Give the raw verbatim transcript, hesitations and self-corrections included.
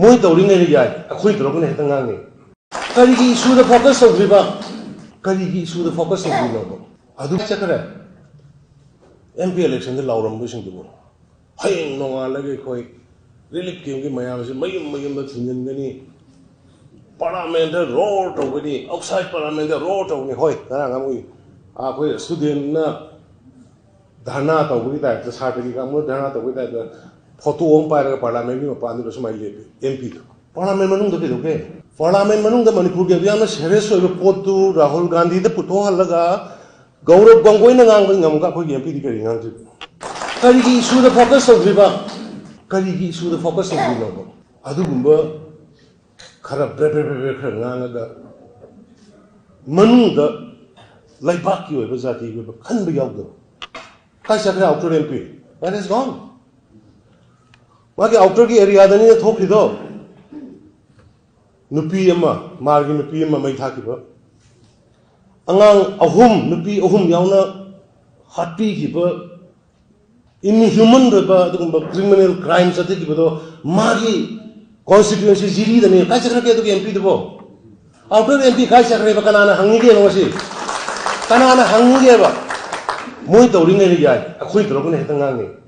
ꯃꯣꯏ ꯇꯧꯔꯤꯉꯩꯗ ꯌꯥꯏ, ꯑꯩꯈꯣꯏ ꯇꯧꯔꯛꯄꯅ ꯍꯦꯛꯇ ꯉꯥꯡꯅꯩ꯫ ꯀꯔꯤꯒꯤ ꯏꯁꯨꯗ ꯐꯣꯀꯁ ꯇꯧꯗ꯭ꯔꯤꯕ? ꯀꯔꯤꯒꯤ ꯏꯁꯨꯗ ꯐꯣꯀꯁ ꯇꯧꯗ꯭ꯔꯤꯅꯣꯕ? ꯑꯗꯨ ꯆꯠꯈ꯭ꯔꯦ꯫ ꯑꯦꯝ ꯄꯤ ꯏꯂꯦꯛꯁꯟꯗ ꯂꯥꯎꯔꯝꯕꯁꯤꯡꯗꯨꯕꯨ ꯍꯌꯦꯡ ꯅꯣꯡꯉꯥꯜꯂꯒ ꯑꯩꯈꯣꯏ ꯔꯤꯂꯤꯐ ꯀꯦꯝꯒꯤ ꯃꯌꯥꯝꯁꯦ ꯃꯌꯨꯝ ꯃꯌꯨꯝꯗ ꯊꯤꯡꯖꯤꯟꯒꯅꯤ, ꯄꯥꯔꯂꯥꯃꯦꯟꯗ ꯔꯣꯔ ꯇꯧꯒꯅꯤ, ꯑꯥꯎꯠꯁꯥꯏꯠ ꯄꯥꯔꯂꯥꯃꯦꯟꯗ ꯔꯣꯔ ꯇꯧꯒꯅꯤ꯫ ꯍꯣꯏ, ꯉꯔꯥꯡ ꯑꯃꯨꯛ ꯑꯩꯈꯣꯏ ꯁ꯭ꯇꯨꯗꯦꯟꯠꯅ ꯙꯔꯅꯥ ꯇꯧꯕꯒꯤ ꯇꯥꯏꯞꯇ, ꯁꯥꯇ꯭ꯔꯒꯤ ꯀꯥꯡꯕꯨꯅ ꯙꯔꯅꯥ ꯇꯧꯕꯒꯤ ꯇꯥꯏꯞꯇ ꯐꯣꯇꯣ ꯑꯃ ꯄꯥꯏꯔꯒ ꯄꯥꯔꯂꯥꯃꯦꯟꯒꯤ ꯃꯄꯥꯟꯗꯨꯗ ꯁꯨꯃꯥꯏꯅ ꯂꯦꯞꯄꯤ ꯑꯦꯝ ꯄꯤꯗꯣ꯫ ꯄꯥꯔꯂꯥꯃꯦꯟ ꯃꯅꯨꯡꯗ ꯀꯩꯗꯧꯒꯦ? ꯄꯥꯔꯂꯥꯃꯦꯟ ꯃꯅꯨꯡꯗ ꯃꯅꯤꯄꯨꯔꯒꯤ ꯑꯗꯨ ꯌꯥꯝꯅ ꯁꯦꯔꯤꯌꯁ ꯑꯣꯏꯕ ꯄꯣꯠꯇꯨ ꯔꯥꯍꯨꯜ ꯒꯥꯟꯙꯤꯗ ꯄꯨꯊꯣꯛꯍꯜꯂꯒ ꯒꯧꯔꯕ ꯒꯣꯒꯣꯏꯅ ꯉꯥꯡꯕ ꯉꯝꯃꯒ ꯑꯩꯈꯣꯏꯒꯤ ꯑꯦꯝ ꯄꯤꯗꯤ ꯀꯔꯤ ꯉꯥꯡꯗꯣꯏꯕ? ꯀꯔꯤꯒꯤ ꯏꯁꯨꯗ ꯐꯣꯀꯁ ꯇꯧꯗ꯭ꯔꯤꯕ? ꯀꯔꯤꯒꯤ ꯏꯁꯨꯗ ꯐꯣꯀꯁ ꯇꯧꯗ꯭ꯔꯤꯅꯣꯕ? ꯑꯗꯨꯒꯨꯝꯕ ꯈꯔ ꯕ꯭ꯔꯦ ꯕ꯭ꯔꯦ ꯕ꯭ꯔꯦ ꯕ꯭ꯔꯦ ꯈꯔ ꯉꯥꯡꯉꯒ ꯃꯅꯨꯡꯗ ꯂꯩꯕꯥꯛꯀꯤ ꯑꯣꯏꯕ, ꯖꯥꯇꯤꯒꯤ ꯑꯣꯏꯕ ꯈꯟꯕ ꯌꯥꯎꯗꯕ꯫ ꯀꯥꯏ ꯆꯠꯈ꯭ꯔꯦ outer M P? Where is gone? ꯃꯥꯒꯤ ꯑꯥꯎꯇꯔꯒꯤ ꯑꯦꯔꯤꯌꯥꯗꯅꯤꯅ ꯊꯣꯛꯈ꯭ꯔꯤꯗꯣ꯫ ꯅꯨꯄꯤ ꯑꯃ, ꯃꯥꯔꯒꯤ ꯅꯨꯄꯤ ꯑꯃ ꯃꯩ ꯊꯥꯈꯤꯕ, ꯑꯉꯥꯡ ꯑꯍꯨꯝ, ꯅꯨꯄꯤ ꯑꯍꯨꯝ ꯌꯥꯎꯅ ꯍꯥꯠꯄꯤꯈꯤꯕ, ꯏꯟꯍ꯭ꯌꯨꯃꯟ ꯑꯣꯏꯕ ꯑꯗꯨꯒꯨꯝꯕ ꯀ꯭ꯔꯤꯃꯤꯅꯦꯜ ꯀ꯭ꯔꯥꯏꯝ ꯆꯠꯊꯈꯤꯕꯗꯣ ꯃꯥꯒꯤ ꯀꯣꯟꯁꯇꯤꯇ꯭ꯌꯨꯑꯦꯟꯁꯤ ꯖꯤꯔꯤꯗꯅꯤ꯫ ꯀꯥꯏ ꯆꯠꯈ꯭ꯔꯒꯦ ꯑꯗꯨꯒꯤ ꯑꯦꯝ ꯄꯤꯗꯨꯕꯣ? ꯑꯥꯎꯇꯔ ꯑꯦꯝ ꯄꯤ ꯀꯥꯏ ꯆꯠꯈ꯭ꯔꯦꯕ? ꯀꯅꯥꯅ ꯍꯪꯉꯤꯒꯦ ꯌꯦꯡꯉꯣ ꯁꯤ? ꯀꯅꯥꯅ ꯍꯪꯉꯤꯒꯦꯕ? ꯃꯣꯏ ꯇꯧꯔꯤꯉꯩꯗ ꯌꯥꯏ, ꯑꯩꯈꯣꯏ ꯇꯧꯔꯛꯄꯅ ꯍꯦꯛꯇ ꯉꯥꯡꯅꯩ꯫